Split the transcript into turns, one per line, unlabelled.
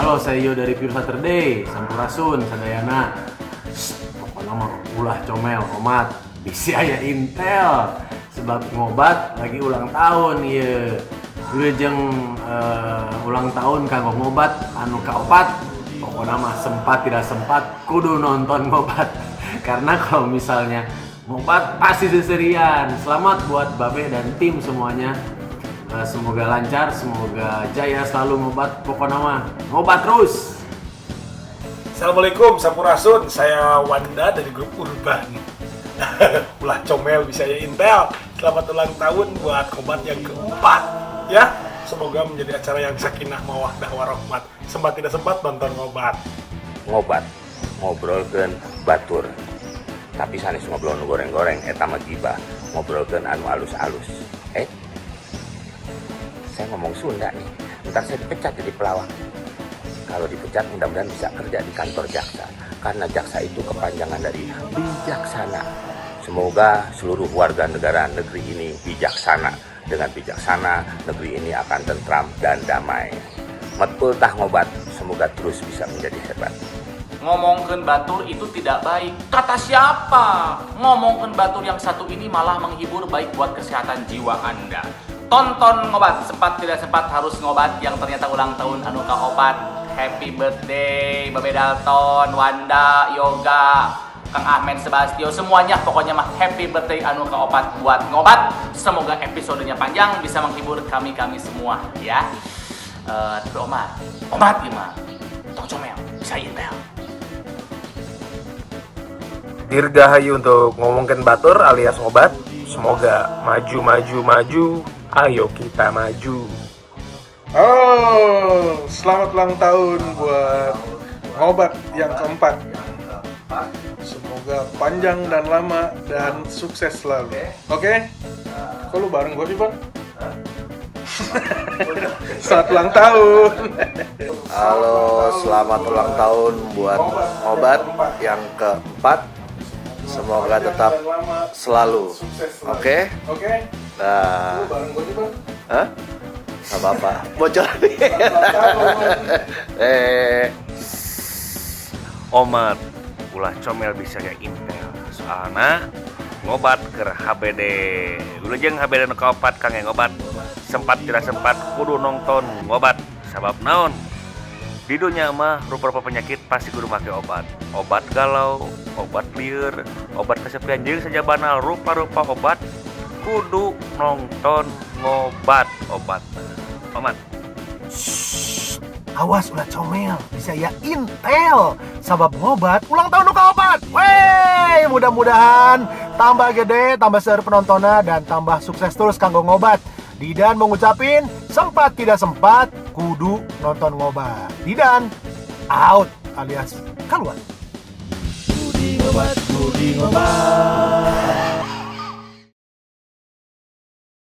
Halo, saya Yo dari Pure Saturday. Sampurasun, sadayana. Shh, pokoknya mah ulah comel, omat. Bisi aya intel. Sebab Ngobat lagi ulang tahun ya. Wilujeng ulang tahun kanggo Ngobat anu kaopat. Pokoknya mah sempat tidak sempat kudu nonton Ngobat. Karena kalau misalnya Ngobat pasti seserian. Selamat buat Babe dan tim semuanya. Semoga lancar, semoga jaya selalu Ngobat. Pokoknya mah ngobat terus.
Assalamualaikum, Sampurasun. Saya Wanda dari grup Urban. Ulah comel bisi aya intel. Selamat ulang tahun buat Ngobat yang keempat. Ya, semoga menjadi acara yang sakinah, mawaddah, warohmat. Sempat tidak sempat nonton Ngobat.
Ngobat, ngobrolkeun batur, tapi sanes ngobrol nu goreng-goreng, eta mah gibah. Ngobrolkeun anu alus-alus. Eh, saya ngomong Sunda nih, ntar saya dipecat jadi pelawak. Kalau dipecat, mudah-mudahan bisa kerja di kantor jaksa, karena jaksa itu kepanjangan dari bijaksana. Semoga seluruh warga negara negeri ini bijaksana. Dengan bijaksana, negeri ini akan tentram dan damai. Metul tah Ngobat, semoga terus bisa menjadi hebat.
Ngomongkeun batur itu tidak baik. Kata siapa? Ngomongkeun batur yang satu ini malah menghibur, baik buat kesehatan jiwa Anda. Tonton Ngobat, sempat tidak sempat harus ngobat yang ternyata ulang tahun anu kaopat. Happy birthday Babe Dalton, Wanda, Yoga, Kang Ahmed Sebastio, semuanya pokoknya mah happy birthday anu kaopat buat Ngobat. Semoga episodenya panjang, bisa menghibur kami-kami semua ya. Tapi omat, omat gimana? Tong comel, bisi intel.
Dirgahayu untuk ngomongkeun batur alias Ngobat. Semoga maju, maju, maju. Ayo kita maju.
Oh, selamat ulang tahun buat Ngobat yang keempat. Semoga panjang dan lama dan sukses selalu. Oke? Kok lu bareng gue sih, Bang? Selamat ulang tahun.
Halo, selamat ulang tahun buat Ngobat yang keempat. Semoga tetap selalu. Oke?
Oke?
Nah,
Lu bareng gue sih, Bang?
Hah? Gak apa-apa. Bocor nih. Eh.
Omat, ulah comel, bisi aya intel, soalna Ngobat keur HBD. Wilujeng HBD nu kaopat kangge Ngobat. Sempat tidak sempat kudu nonton Ngobat. Sabab naon? Di dunia mah rupa-rupa penyakit pasti kudu make obat. Obat galau, obat lieur, obat kesepian, jeung sajabana rupa-rupa obat kudu nonton Ngobat obat. Omat.
Awas ulah comel, bisi aya intel. Sabab Ngobat ulang tahun nu kaopat. Wey, mudah-mudahan tambah gede, tambah seueur penontonnya, dan tambah sukses terus kanggo Ngobat. Didan mau ngucapin, sempat tidak sempat, kudu nonton Ngobat. Didan, out alias keluar.
Ngobat, ngobat.